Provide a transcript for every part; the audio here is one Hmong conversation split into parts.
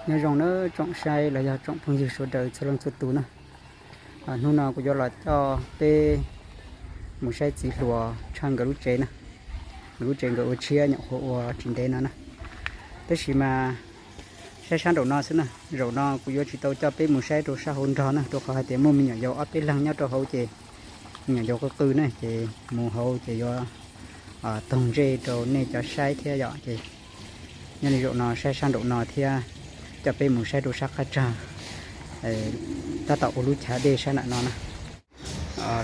Nyob zoo na tsoom saib los yog tsoom phooj ywg sawv daws txhua leej txhua tus na. Hnub no kuv yuav los coj peb mus saib txiv hluas tshaj nkawd lub tsev na, nkawd lub tsev nkawd ua tshiab nyuam qhuav ua tsis ntev no na. Tab sis mas saib sab nraum no xwb na, zaum no kuv yuav tsis tau coj peb mus saib rau sab hauv nrog na, rau qhov hais tias muaj me nyuam yaus ob peb leeg nyob rau hauv ces me nyuam yaus qw qw na ces mus hauv ces yuav toog ntsej rau nej cov saib thiab yom. Ces nyob li zaum no saib sab nraum no thiab coj peb mus saib rau sab qab tsag, tab tom ua lub chav dej sab nram no na.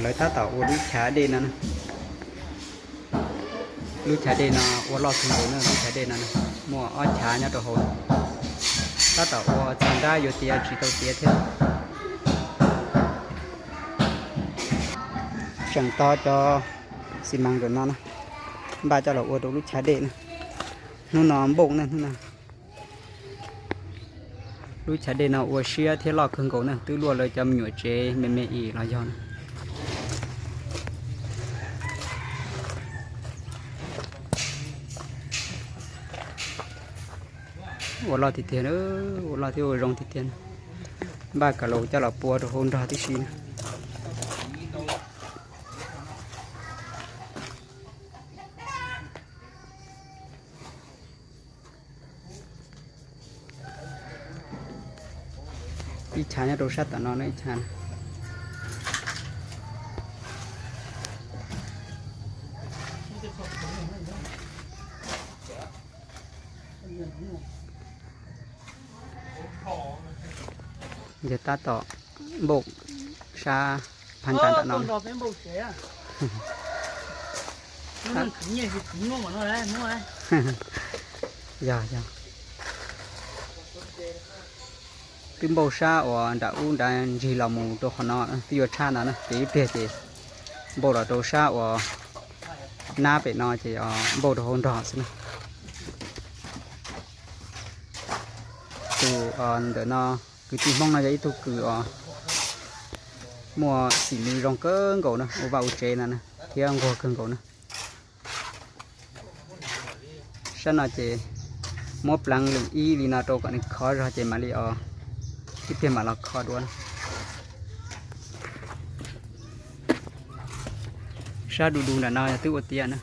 Lawv tab tom ua lub chav dej no na. Lub chav dej no ua loj kawg nkaus na, lub chav dej no muaj ob chav nyob rau hauv. Tab tom ua txog nrab yuav tiav tsis tau tiav thiab. Tseem tog cov xi mas ntawm no na, npaj coj los ua rau lub chav dej na. Hnub no npauj na, hnub no lub chav dej no ua siab thiab loj kawg nkaus na, twb luaj lawv cov me nyuam tsev me me ib los yog na. Ua loj tiag tiag, ua loj thiab ua zoo tiag tiag. Npaj kom los coj los pua rau hauv nrog tib si na. Ib chav nyob rau sab tom no na, ib chav. Yog tab tom npauj sab phab ntsa ntawm no. Yog, yog. Twb npauj sab uas nram ub nrad ntsig los mus rau qhov no, twb yuav tshaj no na, ces ib pliag ces npauj los rau sab uas nab pem no ces npauj rau hauv nrog xwb na. Tus ntawm no, kwv tij Hmoob no yog ib tug kws os muaj xim nws zoo kawg nkaus na, ua vaj ua tsev no na, thiab nquag kawg nkaus na. Sab no ces muab pleev lwm ib li no rau kom nws khov zog ces mam li os, ib pliag mam los kho dua na. Sab du du nram no yog twb ua tiav na.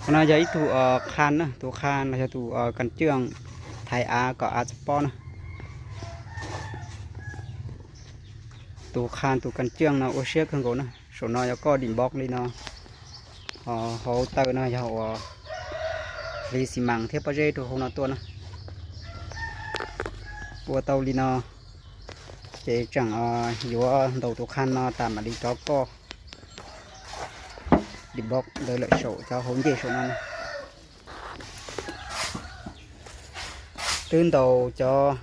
Qhov no yog ib tug qhan na, tus qhan los yog tus kas cwj thaiv av kom av txhob pob na. Tus qhan tus kas cwj no ua siab kawg nkaus na, saum no yog koj dim npov li no, hauv taw no yog uas hliv xi mas thiab pob zeb rau hauv no tuaj na. Ua tau li no ces tseem yuav ntaus tus qhan no tas mam li rov koj dim npov ntawd lawm saum cov hauv ncej saum no na. Twb ntaus cov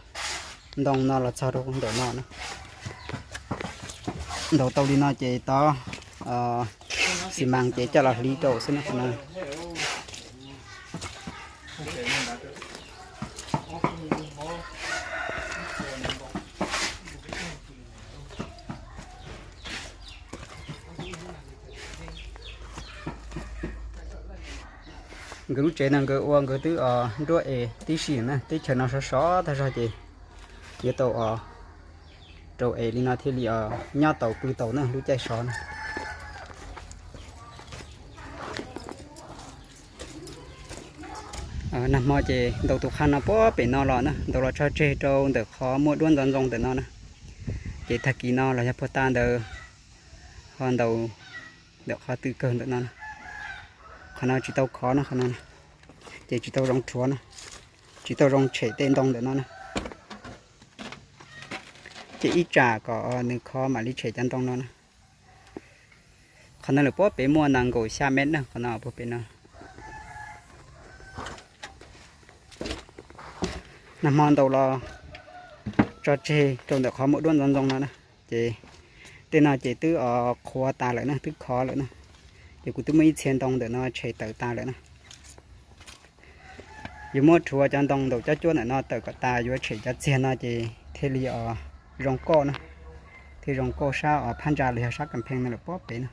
ntoo no los txog rau ntawm no na. Ntaus tau li no ces tov xi mas ces coj los hliv rau xwb na qhov no. Nkawd lub tsev no nkawd ua nkawd twb nruab es tib si na, teb chaws no sov sov tag zog ces yuav tau os rau es li no thiaj li os nyob tau pw tau na lub caij sov na. Nag hmo ces ntaus tus qha no puag pem no los na, ntaus los tso tseg rau ntawm qhov muaj duab ntxoov ntxoo ntawm no na. Ces tag kis no los yog puag ta ntawd ho ntaus ntawm qhov twg kawg ntawm no na. Qhov no tsis tau khov na, qhov no ces tsis tau zoo rhuav na, tsis tau zoo tshem tej ntoo ntawm no na. Ces ib tsam kom nws khov mam li tshem cov ntoo no na. Qhov no lawm puag pem muaj nees nkaum xya mev na, qhov no puag pem no. Nag hmo ntaus los tso tseg rau ntawm qhov muaj duab ntxoov ntxoo no na. Ces tej no ces twb qhuav tas lawm na, twb khov lawm na. Ces kuv twb muaj ib txhia ntoo ntawm no tshem tawm tas lawm na. Yuav muab rhuav cov ntoo ntaus cob cuab ntawm no tawm kom tas, yuav tshem cov txiag no ces thiaj li os zoo koj na, thiaj zoo koj sab os phab ntsa los yog sab kas pheej no lawm puag pem na.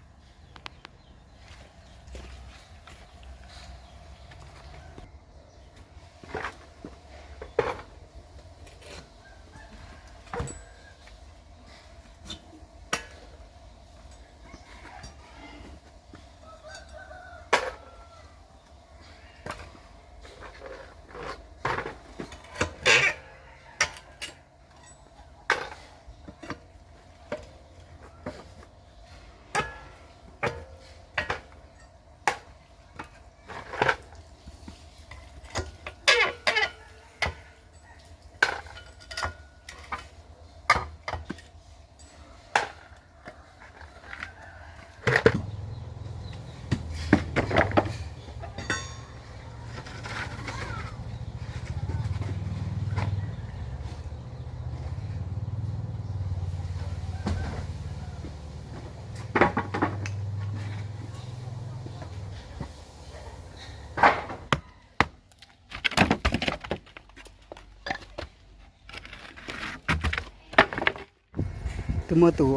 Twb muab tus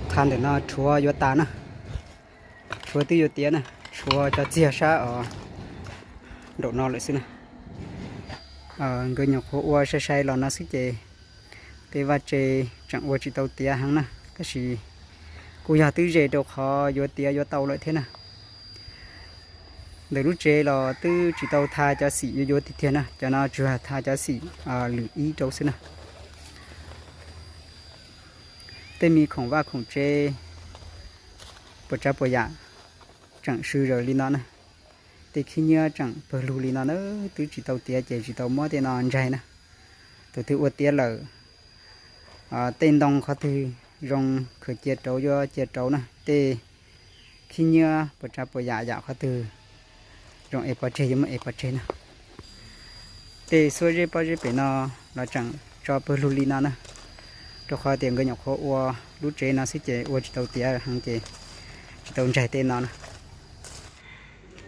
tha ntawm no rhuav yuav tas na, rhuav twb yuav tiav na, tshuav cov txiag sab os nraum no lawm xwb na. Nkawd nyuam qhuav ua sai sai los no xwb ces tej vaj tse tseem ua tsis tau tiav heev na, tab sis kuj yog twb ze rau qhov yuav tiav yuav tau lawm thiab na. Ntawm lub tsev los twb tsis tau tha cov xim yuav yuav tiag tiag na, cov no tsuas tha cov xim lwm ib rau xwb na. Tej me khoom vaj khoom tsev puas tsav puas yam tseem sw zawm li no na. Tej khib nyiab tseem pawg lug li no na, twb tsis tau tiav ces tsis tau muab tej no ntsaig na. Tus twg ua tiav lawm, tej ntoo qhov twg zoo khaws cia rauv yuav cia rauv na, tej khib nyiab puas tsav puas yam yam qhov twg zoo ev pov tseg yuav muab ev pov tseg na. Tej xuab zeb pob zeb pem no los tseem tso pawg lug li no na, rau qhov tias nkawd nyuam qhuav ua lub tsev no xwb ces ua tsis tau tiav heev ces tsis tau ntsaig tej no na.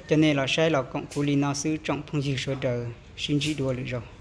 Coj nej los saib los koom kuv li no xwb tsoom phooj ywg sawv daws, sib ntsib dua lwm zaus.